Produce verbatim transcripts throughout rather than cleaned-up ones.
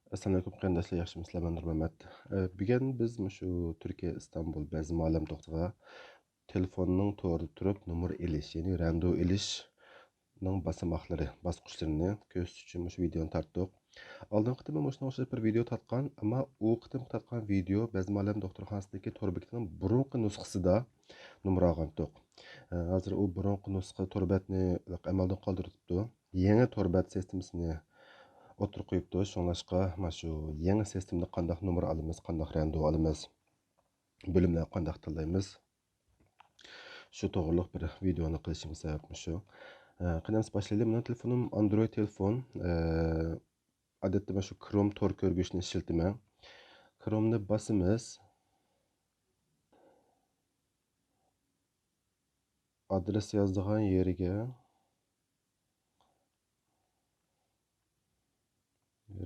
ئەسسالامۇئەلەيكۇم قېرىنداشلار، ياخشىمۇسىلەر؟ مەن نۇرمەمەت. ئە، بۈگۈن بىز مۇشۇ تۈركىيە ئىستانبۇل بەزمى ئالەم دوختۇرىغا تېلېفوننىڭ تورىدا تۇرۇپ نومۇر ئېلىش، يەنى رەندىۋۇ ئېلىشنىڭ باسماقلىرى، باسقۇچلىرىنى كۆرسىتىش ئۈچۈن مۇشۇ ۋىدېئونى تارتتۇق. ئالدىنقى قېتىم مۇشۇنىڭغا ئوخشاش بىر ۋىدېئو تارتقان، ئەمما ئۇ قېتىمقى تارتقان ۋىدېئو بەزمى ئالەم دوختۇرخانىسىدىكى تور بېكىتىنىڭ بۇرۇنقى نۇسخىسىدا نومۇر ئالغانتۇق. ئە، ھازىر ئۇ بۇرۇنقى نۇسخا تور بەتنى ئەمەلدىن قالدۇرۇپتۇ. يېڭى تور بەت سىستېمىسىنى ئوتتۇرىغا قويۇپتۇ. شۇڭلاشقا، مانا شۇ يېڭى سىستېمىدا قانداق نومۇر ئالىمىز، قانداق رەندىۋۇ ئالىمىز، بۆلۈملەرنى قانداق تاللايمىز، شۇ توغرۇلۇق بىر ۋىدېئونى قىلىشىمىز سەۋەبمۇ شۇ. ئە، قېنى ئەمسە باشلايلى. مېنىڭ تېلېفونۇم ئاندرويد تېلېفون. ئە، ئادەتتە مانا شۇ كروم تور كۆرگۈچنى ئىشلىتىمەن. كرومنى باسىمىز. ئادرېس يازىدىغان يېرىگە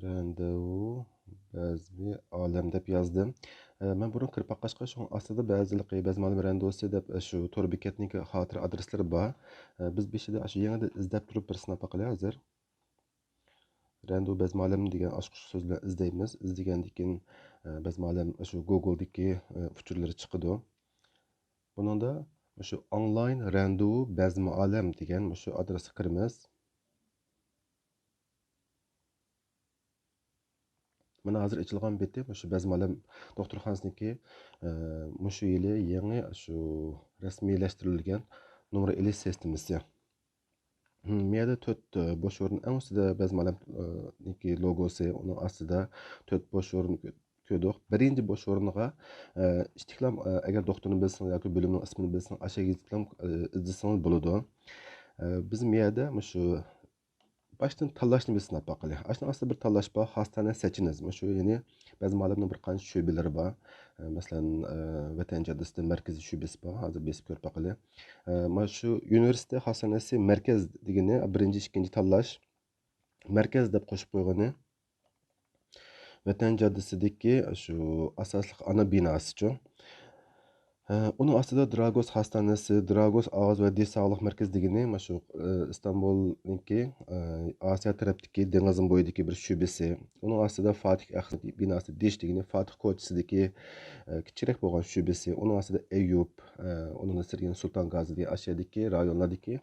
رەندىۋۇ بەزمى ئالەم دەپ يازدىم. ئە، مەن بۇرۇن كىرىپ باققاچقا، شۇڭا ئاستىدا بەزىلىكى بەزمى ئالەم رەندىۋۇسى دەپ، ئە، شۇ تور بېكەتنىڭكى خاتىرە ئادرېسلىرى بار. ئە، بىز بېشىدا شۇ يېڭىدىن ئىزدەپ تۇرۇپ بىر سىناپ باقىلى ھازىر. رەندىۋۇ بەزمى ئالەم دېگەن ئاچقۇچ سۆز بىلەن ئىزدەيمىز. ئىزدىگەندىن كېيىن، ئە، بەزمى ئالەم شۇ گوگلدىكى، ئە، ئۇچۇرلىرى چىقىدۇ. بۇنىڭدا مۇشۇ ئونلاين رەندىۋۇ بەزمى ئالەم دېگەن مۇشۇ ئادرېسقا كىرىمىز. مانا ھازىر ئېچىلغان بېتى مۇشۇ بەزمى ئالەم دوختۇرخانىسىنىڭكى، ئە، مۇشۇ يىلى يېڭى شۇ رەسمىيلەشتۈرۈلگەن نومۇر ئېلىش سىستېمىسى. مم، مۇ يەردە تۆت، ئە، بوش ئورۇن، ئەڭ ئۈستىدە بەزمى ئالەم، ئە، نىڭكى لوگوسى، ئۇنىڭ ئاستىدا تۆت بوش ئورۇن كۆ-، كۆردۇق. بىرىنچى بوش ئورنىغا، ئە، ئىتتىكلام، ئە، ئەگەر دوختۇرنى بىلسىڭىز ياكى بۆلۈمنىڭ ئىسمىنى بىلسىڭىز، ئاشۇ يەرگە ئىتتىكلام، ئە، ئىزدىسىڭىز بولىدۇ. ئە، بىز مۇ يەردە مۇشۇ باشتىن تاللاشنى بىر سىناپ باقىلى. ئاشۇنىڭ ئاستىدا بىر تاللاش بار، خاستانە سېچىنىز. مۇشۇ، يەنى بەزمى ئالەمنىڭ بىر قانچە شۆبىلىرى بار. ئە، مەسىلەن، ئە، ۋەتەن جاددىسىدە مەركىزىي شۆبىسى بار. ھازىر بېسىپ كۆرۈپ باقىلى. ئە، مانا شۇ ئۇنىۋېرسىتېت خاستانىسى مەركەز دېگىنى بىرىنچى، ئىككىنچى تاللاش. مەركەز دەپ قوشۇپ قويغىنى. ۋەتەن جاددىسىدىكى شۇ ئاساسلىق ئانا بىناسىچۇ. ھە، ئۇنىڭ ئاستىدا دراگوس خاستانىسى، دراگوس ئاغىز ۋە دىش ساغلىق مەركىزى دېگىنى، مانا شۇ، ئە، ئىستانبۇلنىڭكى، ئە، ئاسىيا تەرەپتىكى دېڭىزنىڭ بويىدىكى بىر شۆبىسى. ئۇنىڭ ئاستىدا فاتىھ ئەخمەت بىناسى، دىش دېگىنى فاتىھ كوچىسىدىكى، ئە، كىچىكرەك بولغان شۆبىسى. ئۇنىڭ ئاستىدا ئەييۇب، ئە، ئۇنىڭدىن سىرت يەنە سۇلتان گازى دېگەن ئاشۇ يەردىكى رايونلاردىكى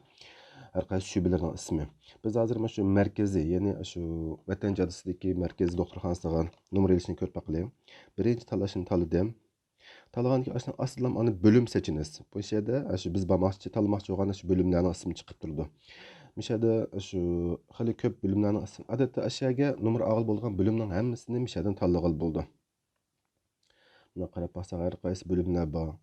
ھەر قايسى شۆبىلەرنىڭ ئىسمى. بىز ھازىر مانا شۇ مەركىزىي، يەنى شۇ ۋەتەن جاددىسىدىكى مەركىزىي دوختۇرخانىسىغا نومۇر ئېلىشنى كۆرۈپ باقىلى. بىرىنچى تاللاشنى تاللىدىم. تاللىغاندىن كېيىن ئاشۇنىڭ ئاستىدىلا ئانا بۆلۈم سېچىنىز. بۇ يەردە شۇ بىز بارماقچى، تاللىماقچى بولغان شۇ بۆلۈملەرنىڭ ئىسمى چىقىپ تۇرىدۇ. مۇشۇ يەردە شۇ خېلى كۆپ بۆلۈملەرنىڭ ئىسمى. ئادەتتە ئاشۇ يەرگە نومۇر ئالغىلى بولغان بۆلۈمنىڭ ھەممىسىنى مۇشۇ يەردىن تاللىغىلى بولىدۇ. مانا قاراپ باقساق، ھەر قايسى بۆلۈملەر بار.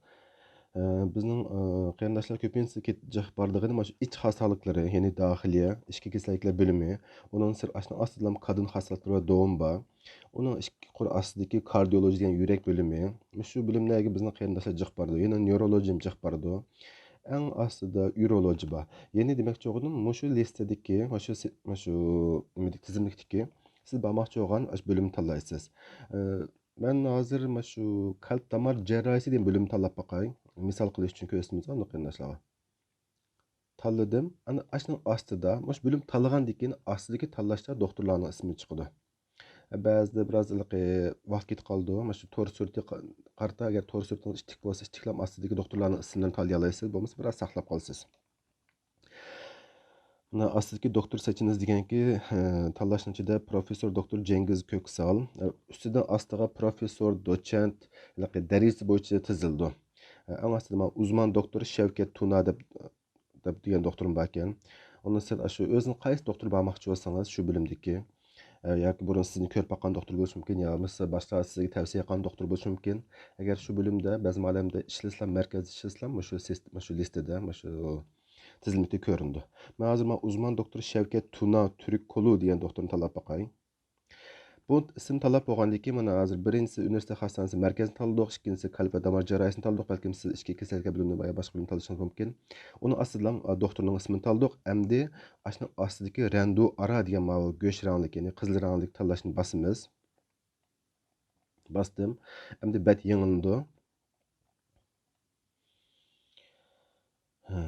ئە، بىزنىڭ، ئە، قېرىنداشلار كۆپىنچىسى كېت-، جىق بارىدىغىنى مانا شۇ ئىچ خاستالىقلىرى، يەنى داخىلىيە، ئىچكى كېسەللىكلەر بۆلۈمى. ئۇنىڭ سىرت ئاشۇنىڭ ئاستىدىلا كادىن خاستالىقلىرى ۋە دوۋۇم بار. ئۇنىڭ ئىككى قۇر ئاستىدىكى كاردىيولوگىيە دېگەن يۈرەك بۆلۈمى. مۇشۇ بۆلۈملەرگە بىزنىڭ قېرىنداشلار جىق بارىدۇ. يەنە نېۋرولوگىيە جىق بارىدۇ. ئەڭ ئاستىدا ئۇرولوگىيە بار. يەنى دېمەكچى بولغىنىم، مۇشۇ لىستىدىكى، مۇشۇ سى-، مۇشۇ نېمىدىكى، تىزىملىكتىكى سىز بارماقچى بولغان ئاشۇ بۆلۈمنى تاللايسىز. ئە، مەن ھازىر مانا شۇ قەلب دامار جەرراھىيسى دېگەن بۆلۈمنى تاللاپ باقاي. مىسال قىلىش ئۈچۈن كۆرسىتىمىز ئانداق قېرىنداشلارغا. تاللىدىم. ئەنە ئاشۇنىڭ ئاستىدا، مۇشۇ بۆلۈم تاللىغاندىن كېيىن ئاستىدىكى تاللاشتا دوختۇرلارنىڭ ئىسمى چىقىدۇ. بەزىدە بىراز ھېلىقى ۋاقىت كېتىپ قالىدۇ. مانا شۇ تور سۈرىتى قا-، قارىتا، ئەگەر تور سۈرىتىڭىز ئىتتىك بولسا، ئىتتىكلام ئاستىدىكى دوختۇرلارنىڭ ئىسىملىرىنى تاللىيالايسىز، بولمىسا بىراز ساقلاپ قالىسىز. مانا ئاستىدىكى دوختۇر سېچىنىز دېگەنكى، ئە، تاللاشنىڭ ئىچىدە پروفېسسور دوختۇر جەڭگىز كۆكسال، ئە، ئۈستىدىن ئاستىغا پروفېسسور، دوتسېنت، ھېلىقى دەرىجىسى بويىچە تىزىلىدۇ. ئە، ئەڭ ئاستىدا مانا ئۇزمان دوختۇر شەۋكەت تۇنا دەپ، دەپ دېگەن دوختۇرمۇ باركەن. ئۇنىڭ سىرت ئاشۇ ئۆزىنىڭ قايسى دوختۇر بارماقچى بولسىڭىز شۇ بۆلۈمدىكى، ئە، ياكى بۇرۇن سىزنى كۆرۈپ باققان دوختۇر بولۇشى مۇمكىن، يا بولمىسا باشقا سىزگە تەۋسىيە قىلغان دوختۇر بولۇشى مۇمكىن. ئەگەر شۇ بۆلۈمدە بەزمە ئالەمدە ئىشلىسىلا، مەركەزدە ئىشلىسىلا، مۇشۇ سىست-، مۇشۇ لىستىدە، مۇشۇ تىزىملىكتە كۆرۈنىدۇ. مەن ھازىر مانا ئۇزمان دوختۇر شەۋكەت تۇنا تۈرك كولى دېگەن دوختۇرنى تاللاپ باقاي. بۇ ئىسىمنى تاللاپ بولغاندىن كېيىن، مانا ھازىر بىرىنچىسى ئۇنىۋېرسىتېت خاستانىسى مەركەزىنى تاللىدۇق، ئىككىنچىسى قەلب ۋە دامار جەراھىيەسىنى تاللىدۇق، بەلكىم سىز ئىچكى كېسەللىكلەر بۆلۈمىنى يا باشقا بۆلۈمنى تاللىشىڭىز مۇمكىن. ئۇنىڭ ئاستىدا، ئا، دوختۇرنىڭ ئىسمىنى تاللىدۇق. ئەمدى ئاشۇنىڭ ئاستىدىكى رەندۇ ئارا دېگەن ماۋۇ گۆش رەڭلىك، يەنى قىزىل رەڭلىك تاللاشنى باسىمىز. باستىم. ئەمدى بەت يېڭىلىنىدۇ. ھە.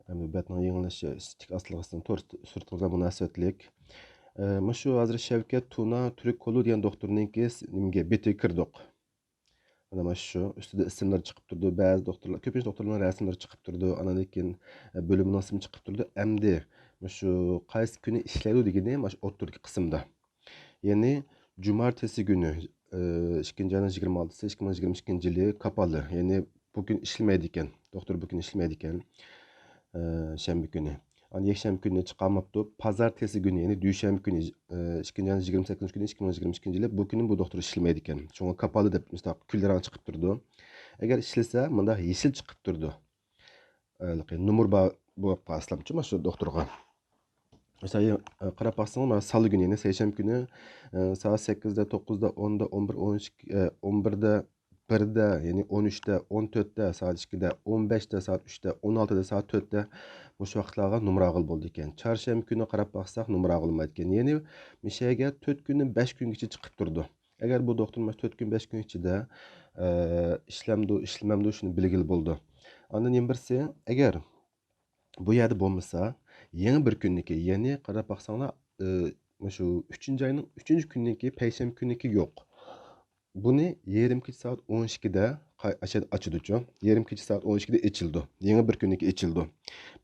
ئەمدى بەتنىڭ يېڭىلىنىشى ئىستىك ئاستىلىقىسىنىڭ تور سۈرىتىگە مۇناسىۋەتلىك. ئە، مۇشۇ ھازىر شەۋكەت تۇنا تۈرك كولى دېگەن دوختۇرنىڭكى س-، نېمىگە، بېتىگە كىردۇق. مانا، مانا شۇ ئۈستىدە ئىسىملىرى چىقىپ تۇرىدۇ. بەزى دوختۇرلار، كۆپىنچە دوختۇرلارنىڭ رەسىملىرى چىقىپ تۇرىدۇ. ئاندىن كېيىن، ئە، بۆلۈمنىڭ ئىسمى چىقىپ تۇرىدۇ. ئەمدى مۇشۇ قايسى كۈنى ئىشلەيدۇ دېگىنى مانا شۇ ئوتتۇرىدىكى قىسىمدا. يەنى جۇمارتېسى كۈنى، ئى، ئىككىنچى ئاينىڭ يىگىرمە ئالتىسى، ئىككى مىڭ يىگىرمە ئىككىنچى يىلى كاپالى، يەنى بۇ كۈن ئىشلىمەيدىكەن، دوختۇر بۇ كۈن ئىشلىمەيدىكەن، ئى، شەنبە كۈنى. ئاندىن يەكشەنبە كۈنى چىقارماپتۇ. پازارتېسى كۈنى، يەنى دۈشەنبە كۈنى، ئى، ئىككىنچى ئاينىڭ يىگىرمە سەككىزىنچى كۈنى، ئىككى مىڭ يىگىرمە ئىككىنچى يىلى، بۇ كۈنى بۇ دوختۇر ئىشلىمەيدىكەن. شۇڭا كاپالى دەپ مۇشۇنداق كۈنلىرىڭ چىقىپ تۇرىدۇ. ئەگەر ئىشلىسە، مۇنداق يېشىل چىقىپ تۇرىدۇ. ھېلىقى نومۇر بار بولۇپ قالسىلامچۇ مانا شۇ دوختۇرغا. مىسال، ئە، قاراپ باقسىڭىز، مانا سالى كۈنى، يەنى سەيشەنبە كۈنى، ئە، سائەت سەككىزدە، توققۇزدا، ئوندا، ئون بىر، ئون ئىككى، ئە، ئون بىردە، بىردە، يەنى ئون ئۈچتە، ئون تۆتتە، سائەت ئىككىدە، ئون بەشتە، سائەت ئۈچتە، ئون ئالتىدە، سائەت تۆتتە، مۇشۇ ۋاقىتلارغا نومۇر ئالغىلى بولىدىكەن. چارشەنبە كۈنى قاراپ باقساق، نومۇر ئالغىلى بولمايدىكەن. يەنى مىشەگە تۆت كۈندىن بەش كۈنگىچە چىقىپ تۇرىدۇ. ئەگەر بۇ دوختۇر مانا تۆت كۈن، بەش كۈن ئىچىدە، ئە، ئىشلەمدۇ، ئىشلىمەمدۇ، شۇنى بىلگىلى بولىدۇ. ئاندىن يەنە بىرسى، ئەگەر بۇ يەردە بولمىسا، يەنە بىر كۈننىكى، يەنى قاراپ باقساڭلار، ئى، مۇشۇ ئۈچىنچى ئاينىڭ ئۈچىنچى كۈنىنىكى، پەيشەنبە كۈنىنىكى يوق. بۇنى يېرىم كېچە سائەت ئون ئىككىدە قاي-، ئاچا-، ئاچىدۇچۇ. يېرىم كېچە سائەت ئون ئىككىدە ئېچىلىدۇ. يېڭى بىر كۈننىكى ئېچىلىدۇ.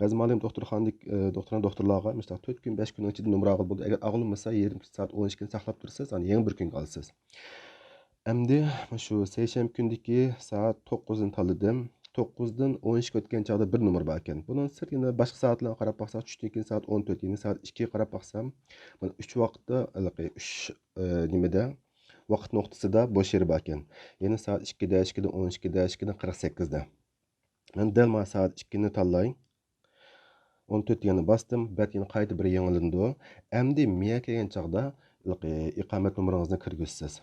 بەزى مالىم دوختۇرخانىدىكى، ئى، دوختۇرخانا دوختۇرلارغا، مىسال، تۆت كۈن، بەش كۈننىڭ ئىچىدە نومۇر ئالغىلى بولىدۇ. ئەگەر ئالغىلى بولمىسا، يېرىم كېچە سائەت ئون ئىككىنى ساقلاپ تۇرىسىز، ئاندىن يېڭى بىر كۈنگە ئالىسىز. ئەمدى مۇشۇ سەيشەنبە كۈنىدىكى سائەت توققۇزنى تاللىدىم. توققۇزدىن ئون ئىككى ئۆتكەن چاغدا بىر نومۇر باركەن. بۇنىڭ سىرت يەنە باشقا سائەتلەرگە قاراپ باقساق، چۈشتىن كېيىن سائەت ئون تۆت، يەنى سائەت ئىككىگە قاراپ باقسام، مانا ئۈچ ۋاقىتتا، ھېلىقى ئۈچ، ئى، نېمىدە، ۋاقىت نۇقتىسىدا بوش يېرى باركەن. يەنى سائەت ئىككىدە، ئىككىدىن ئون ئىككىدە، ئىككىدىن قىرىق سەككىزدە. مەن دەل مانا سائەت ئىككىنى تاللاي. ئون تۆت دېگەننى باستىم، بەت يەنە قايتا بىر يېڭىلىنىدۇ. ئەمدى مىيە كەلگەن چاغدا، ھېلىقى ئىقامەت نومۇرىڭىزنى كىرگۈزىسىز.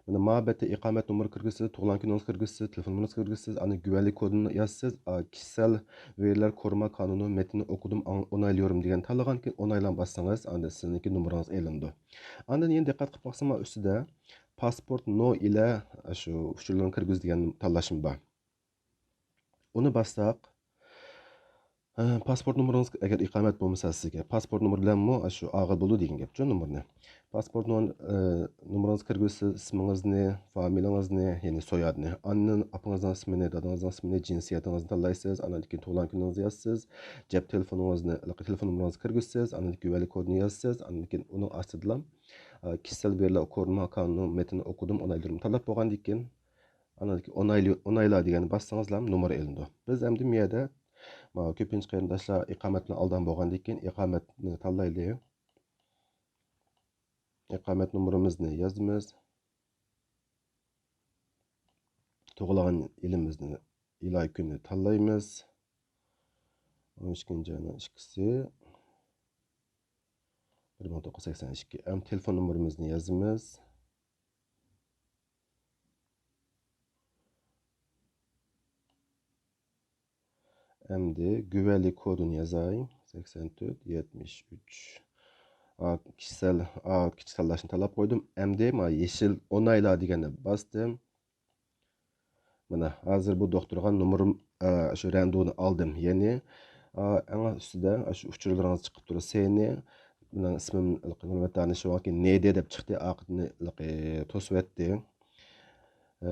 مانا ما بەتتە ئىقامەت نومۇرى كىرگۈزىسىز، تۇغۇلغان كۈنىڭىزنى كىرگۈزىسىز، تېلېفون نومۇرىڭىزنى كىرگۈزىسىز، ئاندىن گۈۋەنلىك كودىنى يازىسىز، ئا، كىشىسەل ۋېرىلەر كورۇما قانۇنى مەتنىنى ئوقۇدۇم، ئاڭ-، ئونايلىيورۇم دېگەن تاللىغان كېيىن ئونايلام باسسىڭىز، ئاندىن سىزنىڭكى نومۇرىڭىز ئېلىنىدۇ. ئاندىن يەنە دىققەت قىلىپ باقسام، ئۈستىدە پاسپورت نو ئىلە شۇ ئۇچۇرلىرىنى كىرگۈز دېگەن تاللاشمۇ بار. ئۇنى باسساق، ئە، پاسپورت نومۇرىڭىز ئەگەر ئىقامەت بولمىسا سىزگە، پاسپورت نومۇرى بىلەنمۇ شۇ ئاغىل بولىدۇ دېگەن گەپچۇ نومۇرنى. پاسپورت نومۇر-، ئە، نومۇرىڭىزنى كىرگۈزىسىز، ئىسمىڭىزنى، فامىلىڭىزنى، يەنى سويادنى. ئاندىن ئاپىڭىزنىڭ ئىسمىنى، دادىڭىزنىڭ ئىسمىنى، جىنسىيىتىڭىزنى تاللايسىز. ئاندىن كېيىن تۇغۇلغان كۈنىڭىزنى يازىسىز، جەپ تېلېفونىڭىزنى، تېلېفون نومۇرىڭىزنى كىرگۈزىسىز. ئاندىن كېيىن گۈۋەنلىك كودىنى يازىسىز. ئاندىن كېيىن ئۇنىڭ ئاستىدىلا، ئە، كىشىسەل ۋېرىلەر كورۇما قانۇنى مەتنىنى ئوقۇدۇم، ئونايلىدىم تاللاپ بولغاندىن كېيىن، ئاندىن كېيىن ئونايلى-، ئونايلا دېگەننى باسسىڭىزلا نومۇر ئېلىنىدۇ. بىز ئەمدى مۇ يەردە، مانا كۆپىنچە قېرىنداشلار ئىقامەت بىلەن ئالدان بولغاندىن كېيىن ئىقامەتنى تاللايلى. ئىقامەت نومۇرىمىزنى يازىمىز. تۇغۇلغان يىلىمىزنى، ئىلاھىي كۈننى تاللايمىز. ئون ئىككىنچى ئاينىڭ ئىككىسى، بىر مىڭ توققۇز يۈز سەكسەن ئىككى. ئەمدى تېلېفون نومۇرىمىزنى يازىمىز. ئەمدى گۈۋەنلىك كودىنى يازاي. سەكسەن تۆت، يەتمىش ئۈچ. ئا، كىشىسەل، ئا، كىچىك سانلاشنى تاللاپ قويدۇم. ئەمدى مانا يېشىل ئونايلا دېگەننى باستىم. مانا ھازىر بۇ دوختۇرغا نومۇرۇم، ئا، شۇ رەندۇنى ئالدىم. يەنى، ئا، ئەڭ ئۈستىدە شۇ ئۇچۇرلىرىڭىز چىقىپ تۇرىدۇ. سېنى، مېنىڭ ئىسمىم نۆۋەتتە شۇنىڭكى نېدى دەپ چىقتى. ئارقىدىن توسۇۋەتتى. ئە،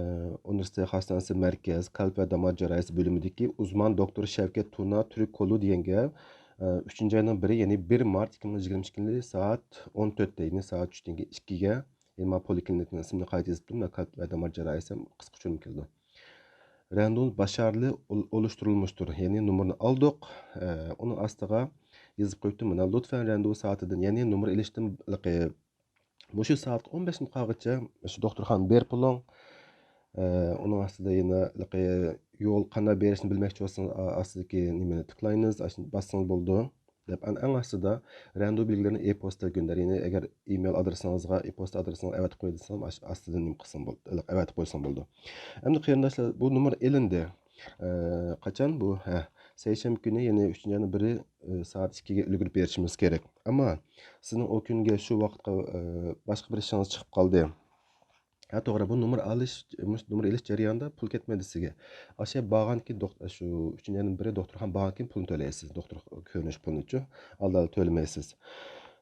ئۇنىۋېرسىتېت خاستانىسى مەركەز، قەلب ۋە دامار جاراھىيەسى بۆلۈمىدىكى ئۇزمان دوكتور شەۋكەت تۇنا تۈرك كولى دېگەنگە، ئە، ئۈچىنچى ئاينىڭ بىرى، يەنى بىر مارت ئىككى مىڭ يىگىرمە ئىككىنچى يىلى سائەت ئون تۆتتە، يەنى سائەت چۈشتىن كېيىن ئىككىگە، يەنى مانا پولىكلىنىكىنىڭ ئىسمىنى قايتا يېزىپ تۇرۇم، قەلب ۋە دامار جاراھىيەسى قىسقا ئۇچۇرۇم كېلىدۇ. رەندۇن باشارلى ئول-، ئولۇشتۇرۇلمۇشتۇر، يەنى نومۇرنى ئالدۇق، ئە، ئۇنىڭ ئاستىغا يېزىپ قويۇپتۇ، مانا، لۇتفەن رەندۇ سائىتىدىن، يەنى نومۇر ئېلىشتىن، مۇشۇ سائەتكە ئون بەش مىنۇت قالغىچە مۇشۇ دوختۇرخانىنى بېرىپ بولۇڭ. ئە، ئۇنىڭ ئاستىدا يەنە ھېلىقى يول قانداق بېرىشنى بىلمەكچى بولسىڭىز، ئا-، ئاستىدىكى نېمىنى تىكلايمىز، ئاشۇنى باسسىڭىز بولىدۇ، دەپ ئەن-، ئەڭ ئاستىدا رەندۇ بىلگىلىرىنى ئېپوستا گۆندەر. يەنى ئەگەر ئىمېيل ئادرېسىڭىزغا، ئېپوستا ئادرېسىڭىزغا ئەۋەتىپ قويدۇق دېسىڭىز، ئاش-، ئاستىدىن نېمە قىلسىڭىز بولدى، ھېلىقى ئەۋەتىپ قويسىڭىز بولىدۇ. ئەمدى قېرىنداشلار، بۇ نومۇر ئېلىندى. ئە، قاچان بۇ؟ ھە، سەيشەنبە كۈنى، يەنى ئۈچىنچى ئاينىڭ بىرى، ئە، سائەت ئىككىگە ئۈلگۈرۈپ بېرىشىمىز كېرەك. ئەمما سىزنىڭ ئۇ كۈنگە شۇ ۋاقىتقا، ئە، باشقا بىر ئىشىڭىز چىقىپ قالدى. ھە، توغرا، بۇ نومۇر ئېلىش، مۇش-، نومۇر ئېلىش جەريانىدا پۇل كەتمەيدۇ سىزگە. ئاشۇ بارغاندىن كېيىن دوخت-، شۇ ئۈچىنچى ئاينىڭ بىرى دوختۇرخانا بارغاندىن كېيىن پۇلنى تۆلەيسىز. دوختۇر كۆرۈنۈش پۇلىنىچۇ. ئالدى ئالا تۆلىمەيسىز.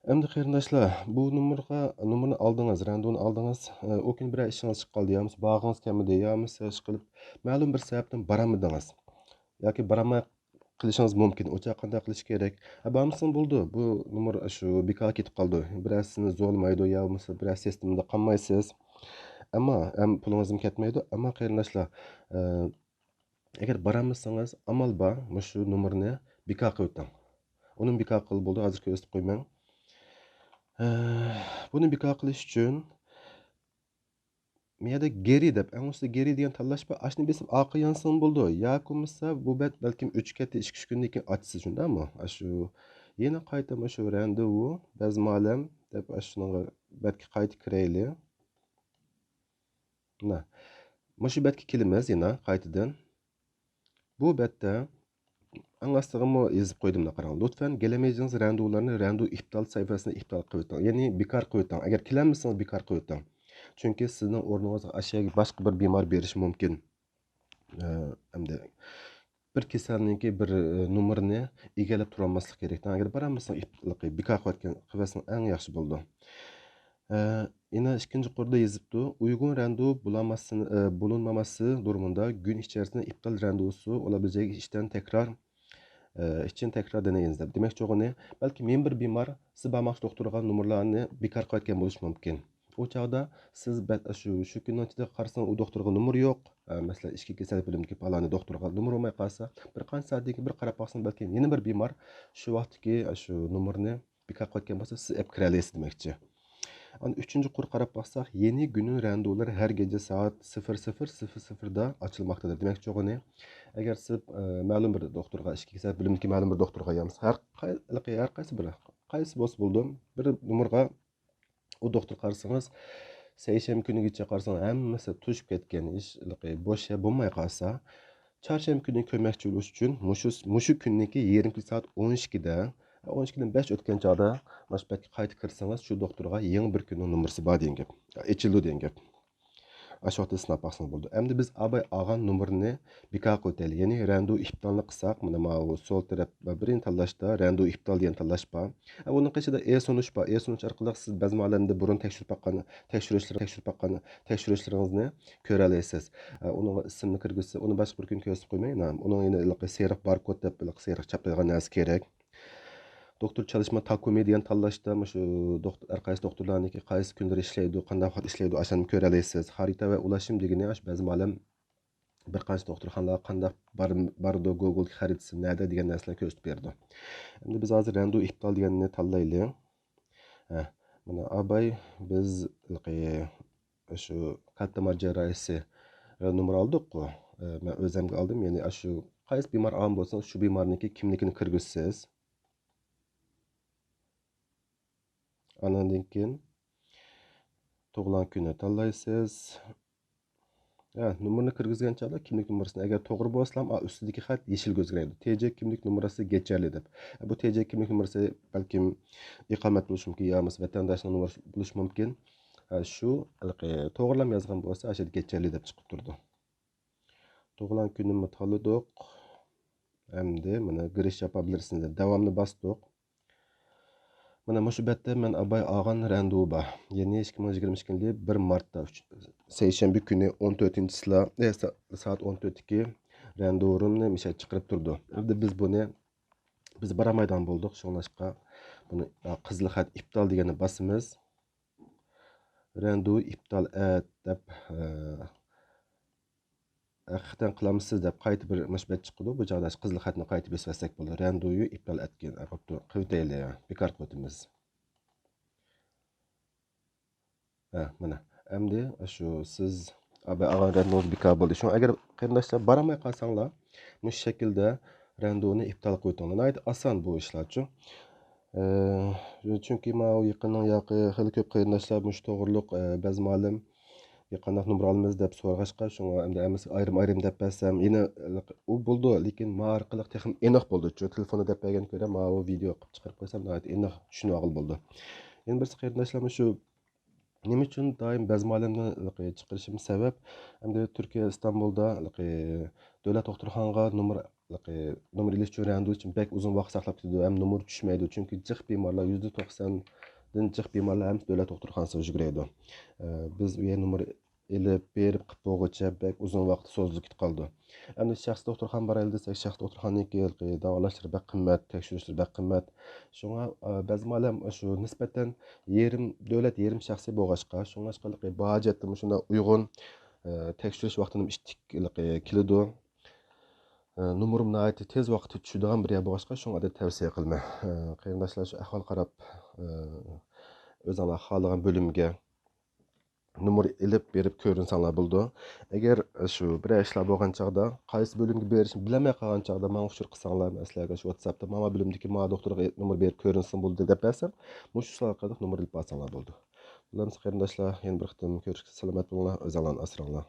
ئەمدى قېرىنداشلار، بۇ نومۇرغا، نومۇرنى ئالدىڭىز، رەندۇنى ئالدىڭىز. ئە، ئۇ كۈنى بىرەر ئىشىڭىز چىقىپ قالدى، يا بولمىسا باغىڭىز كەلمىدى، يا بولمىسا ئىشقىلىپ مەلۇم بىر سەۋەبتىن بارالمىدىڭىز. ياكى بارالماي قېلىشىڭىز مۇمكىن. ئۇ چاغ قانداق قىلىش كېرەك؟ ئە، بارمىسىڭىز بولىدۇ. بۇ نومۇر شۇ بىكارغا كېتىپ قالىدۇ. بىرەر سىزنى زورلىمايدۇ، يا بولمىسا بىرەر سىستېمىدا قالمايسىز. ئەمما ھەم پۇلىڭىزمۇ كەتمەيدۇ. ئەمما قېرىنداشلار، ئە، ئەگەر بارالمىسىڭىز، ئامال بار، مۇشۇ نومۇرنى بىكار قىلىۋېتىڭ. ئۇنى بىكار قىلغىلى بولىدۇ، ھازىر كۆرسىتىپ قويىمەن. ئە، بۇنى بىكار قىلىش ئۈچۈن، مۇ يەردە گېرى دەپ، ئەڭ ئۈستىدە گېرى دېگەن تاللاش بار، ئاشۇنى بېسىپ ئارقىغا يانسىڭىز بولىدۇ. ياكى بولمىسا بۇ بەت بەلكىم ئۆچۈپ كەتتى، ئىككى ئۈچ كۈندىن كېيىن ئاچىسىز، شۇنداقمۇ؟ ئاشۇ يەنە قايتا مۇشۇ رەندېۋۇ، بەزمالەم دەپ ئاشۇنىڭغا بەتكە قايتا كىرەيلى. مانا، مۇشۇ بەتكە كېلىمىز يەنە قايتىدىن. بۇ بەتتە ئەڭ ئاستىغىمۇ يېزىپ قويدۇم، مانا قاراڭ. لۇتپەن گېلەمەيجىڭىز رەندۇلارنى رەندۇ ئىپتال سەھىپىسىنى ئىپتال قىلىۋېتىڭ. يەنى بىكار قىلىۋېتىڭ. ئەگەر كېلەلمىسىڭىز بىكار قىلىۋېتىڭ. چۈنكى سىزنىڭ ئورنىڭىزغا ئاشۇ يەرگە باشقا بىر بىمار بېرىشى مۇمكىن. ئە، ئەمدى بىر كېسەلنىڭكى بىر، ئە، نومۇرىنى ئىگىلەپ تۇرالماسلىق كېرەك. ئەگەر بارالمىسىڭىز ئىپتاللىقى بىكار قىلىۋەتكەن، قىلىۋەتسىڭىز ئەڭ ياخشى بولىدۇ. ئە، يەنە ئىككىنچى قۇردا يېزىپتۇ، ئۇيغۇن رەندۇ بۇلانماسىنى-، ئە، بۇلۇنماماسى دۇرۇمۇندا گۈن ئىچەرىسىندە ئىپتال رەندۇسى ئولابىلىجەك ئىشتەن تەكرار، ئە، ئىشتىن تەكرار دېنەيمىز دەپ. دېمەكچى بولغىنى، بەلكىم يەنە بىر بىمار سىز بارماقچى دوختۇرغا نومۇرلارنى بىكار قىلىۋەتكەن بولۇشى مۇمكىن. ئۇ چاغدا سىز بە-، شۇ، شۇ كۈننىڭ ئىچىدە قارىسىڭىز، ئۇ دوختۇرغا نومۇر يوق. ئە، مەسىلەن، ئىچكى كېسەل بۆلۈمىدىكى پالانى دوختۇرغا نومۇر بولماي قالسا، بىر قانچە سائەتتىن كېيىن بىر قاراپ باقسىڭىز، بەلكىم يەنە بىر بىمار شۇ ۋاقىتتىكى، ئە، شۇ نومۇرنى بىكار قىلىۋەتكەن بولسا، سىز ئېلىپ كىرەلەيسىز دېمەكچى. ئاندىن ئۈچىنچى قۇر قاراپ باقساق، يېنى گۈنۈن رەندۇلار ھەر گېچە سائەت سىفىر سىفىر سىفىر سىفىردا ئاچىلماقتىدۇر. دېمەكچى بولغىنى، ئەگەر سىز، ئە، مەلۇم بىر دوختۇرغا، ئىچكى كېسەل بۆلۈمىدىكى مەلۇم بىر دوختۇرغا يا بولمىسا ھەر قاي-، ھەر قايسى بىر، قايسى بولسا بولىدۇ، بىر نومۇرغا ئۇ دوختۇر قارىسىڭىز، سەيشەنبە كۈنىگىچە قارىسىڭىز، ھەممىسى توشۇپ كەتكەن، ھېچ بوش يەر بولماي قالسا، چارشەنبە كۈنى كۆرمەكچى بولۇش ئۈچۈن مۇشۇ، مۇشۇ كۈننىكى يېرىم كېچە سائەت ئون ئىككىدە، ئون ئىككىدىن بەش ئۆتكەن چاغدا مانا شۇ بەتكە قايتا كىرسىڭىز، شۇ دوختۇرغا يېڭى بىر كۈننىڭ نومۇرسى بار دېگەن گەپ. ئېچىلىدۇ دېگەن گەپ. ئاشۇ ۋاقىتتا سىناپ باقسىڭىز بولىدۇ. ئەمدى بىز ئاباي ئالغان نومۇرنى بىكار قىلىۋېتەيلى. يەنى رەندۇ ئىپتالنى قىلساق، مانا ماۋۇ سول تەرەپ بىرىنچى تاللاشتا رەندۇ ئىپتال دېگەن تاللاش بار. ئە، ئۇنىڭ قېشىدا ئېسۇنۇش بار. ئېسۇنۇش ئارقىلىق سىز بەزمە ئالەمدە بۇرۇن تەكشۈرۈپ باققان تەكشۈرۈشلىرىڭىزنى كۆرەلەيسىز. ئە، ئۇنىڭغا ئىسىمنى كىرگۈزسە، ئۇنى باشقا بىر كۈن كۆرسىتىپ قويماي. ئۇنىڭ يەنە ھېلىقى سېرىق باركود دەپ ھېلىقى سېرىق چاپلايدىغان نەرسە كېرەك. دوختۇر چالىشما تاكۇمى دېگەن تاللاشتا مۇشۇ دوختۇر، ھەر قايسى دوختۇرلارنىڭكى قايسى كۈنلىرى ئىشلەيدۇ، قانداق ۋاقىت ئىشلەيدۇ، ئاشۇنى كۆرەلەيسىز. خارىتە ۋە ئۇلاشىم دېگىنى ئاشۇ بەزمە ئالەم بىر قانچە دوختۇرخانىلارغا قانداق بار-، بارىدۇ، گوگول خەرىتىسى نەدە دېگەن نەرسىلەرنى كۆرسىتىپ بېرىدۇ. ئەمدى بىز ھازىر رەندۇ ئىپتال دېگەننى تاللايلى. ھە، مانا ئاباي، بىز ھېلىقى شۇ قەلب تامار جەراھىسى نومۇر ئالدۇققۇ. مەن ئۆزۈمگە ئالدىم، يەنى ئاشۇ قايسى بىمار ئالغان بولسىڭىز، شۇ بىمارنىڭكى كىملىكىنى كىرگۈزىسىز. ئاندىن كېيىن تۇغۇلغان كۈنى تاللايسىز. ھە، نومۇرنى كىرگۈزگەن چاغدا كىملىك نومۇرىسىنى، ئەگەر توغرا بولسىلا، ئا، ئۈستىدىكى خەت يېشىل كۆزگىرەيدۇ. تى جې كىملىك نومۇرىسى گېچەرلى دەپ. بۇ تى جې كىملىك نومۇرىسى بەلكىم ئىقامەت بولۇشى مۇمكىن، يا بولمىسا ۋەتەنداشنىڭ نومۇرى بولۇشى مۇمكىن. ھە، شۇ، ھېلىقى، توغرىلام يازغان بولسا، ئاشۇ يەردە گېچەرلى دەپ چىقىپ تۇرىدۇ. تۇغۇلغان كۈنىمۇ تاللىدۇق. ئەمدى مانا گىرىش ياپابىلىرسىز دەپ داۋامنى باستۇق. مانا مۇشۇ بەتتە مەن ئاباي ئالغان رەندۇ بار. يەنى ئىككى مىڭ يىگىرمە ئىككىنچى يىلى بىر مارتتا، ئۈچ-، سەيشەنبە كۈنى ئون تۆتىنچى چىسلا، ئە، سا-، سائەت ئون تۆتتىكى رەندۇنى مىشە چىقىرىپ تۇرىدۇ. ئەمدى بىز بۇنى، بىز بارالمايدىغان بولدۇق. شۇڭلاشقا بۇنى، ئە، قىزىل خەت ئىپتال دېگەننى باسىمىز. رەندۇ ئىپتال ئەت دەپ، ئە، ھەقىقەتەن قىلامسىز دەپ قايتا بىر مۇشۇ بەت چىقىدۇ. بۇ چاغدا قىزىل خەتنى قايتا بېسىۋەتسەك بولىدۇ. رەندۇيۇ ئىپتال ئەتكىن. ئە، بوپتۇ. قىلىۋېتەيلى. بىكار قىلىۋېتىمىز. ھە، مانا. ئەمدى شۇ سىز ئاباي ئالغان رەندۇڭىز بىكار بولدى. شۇڭا ئەگەر قېرىنداشلار بارالماي قالساڭلار، مۇشۇ شەكىلدە رەندۇنى ئىپتال قىلىۋېتىڭلار. ناھايىتى ئاسان بۇ ئىشلارچۇ. ئە، چۈنكى ماۋۇ يېقىننىڭ ياقى خېلى كۆپ قېرىنداشلار مۇشۇ توغرۇلۇق، ئە، بەزمالىم قانداق نومۇر ئالىمىز دەپ سورىغاچقا، شۇڭا ئەمدى ھەممىسىگە ئايرىم-ئايرىم دەپ بەرسەم، يەنە ئۇ بولىدۇ، لېكىن ما ئارقىلىق تېخىمۇ ئېنىق بولىدۇ. چۈنكى تېلېفوندا دەپ بەرگەنگە كۆرە، ماۋۇ ۋىدېئو قىلىپ چىقىرىپ قويسام، ناھايىتى ئېنىق چۈشىنىۋالغىلى بولىدۇ. يەنە بىرسى قېرىنداشلار، مۇشۇ نېمە ئۈچۈن دائىم بەزمە ئالەمنى ھېلىقى چىقىرىشىم سەۋەب، ئەمدى تۈركىيە ئىستانبۇلدا ھېلىقى دۆلەت دوختۇرخانىغا نومۇر، ھېلىقى نومۇر ئېلىش ئۈچۈن رەندە ئۈچۈن بەك ئۇزۇن ۋاقىت ساقلاپ كېتىدۇ ھەم نومۇر چۈشمەيدۇ. چۈنكى جىق بىمارلار، يۈزدە توقساندىن جىق بىمارلار ھەممىسى دۆلەت دوختۇرخانىسىغا يۈگۈرەيدۇ. ئە، بىز ئۇ يەر نومۇر ئېلىپ، بېرىپ قىلىپ بولغۇچە بەك ئۇزۇن ۋاقىت سوزۇلۇپ كېتىپ قالىدۇ. ئەمدى شەخسىي دوختۇرخانا بارايلى دېسەك، شەخسىي دوختۇرخانىنىڭكى ھېلىقى داۋالاشلىرى بەك قىممەت، تەكشۈرۈشلىرى بەك قىممەت. شۇڭا، ئە، بەزمە ئالەم شۇ نىسبەتەن يېرىم دۆلەت، يېرىم شەخسىي بولغاچقا، شۇڭلاشقا ھېلىقى باھا جەھەتتىنمۇ شۇنداق ئۇيغۇن، ئە، تەكشۈرۈش ۋاقتىنىمۇ ئىتتىك ھېلىقى كېلىدۇ. ئە، نومۇرۇم ناھايىتى تېز ۋاقىتتا چۈشىدىغان بىر يەر بولغاچقا، شۇڭا ئادەتتە تەۋسىيە قىلىمەن. ئە، قېرىنداشلار شۇ ئەھۋال قاراپ، ئە، ئۆزۈڭلار خالىغان بۆلۈمگە نومۇر ئېلىپ بېرىپ كۆرۈنسەڭلار بولىدۇ. ئەگەر شۇ بىرەر ئىشلار بولغان چاغدا، قايسى بۆلۈمگە بېرىشنى بىلەلمەي قالغان چاغدا ماڭا ئۇچۇر قىلساڭلار، مەن سىلەرگە شۇ ۋاتساپتا مانا بۆلۈمدىكى مانا دوختۇرغا نومۇر بېرىپ كۆرۈنسۇن بولدى دەپ بەرسەم، مۇشۇ شۇلار ئارقىلىق نومۇر ئېلىپ بارساڭلار بولىدۇ. بولامسا قېرىنداشلار، يەنە بىر قېتىم كۆرۈشكىچە سالامەت بولۇڭلار، ئۆزۈڭلارنى ئاسراڭلار.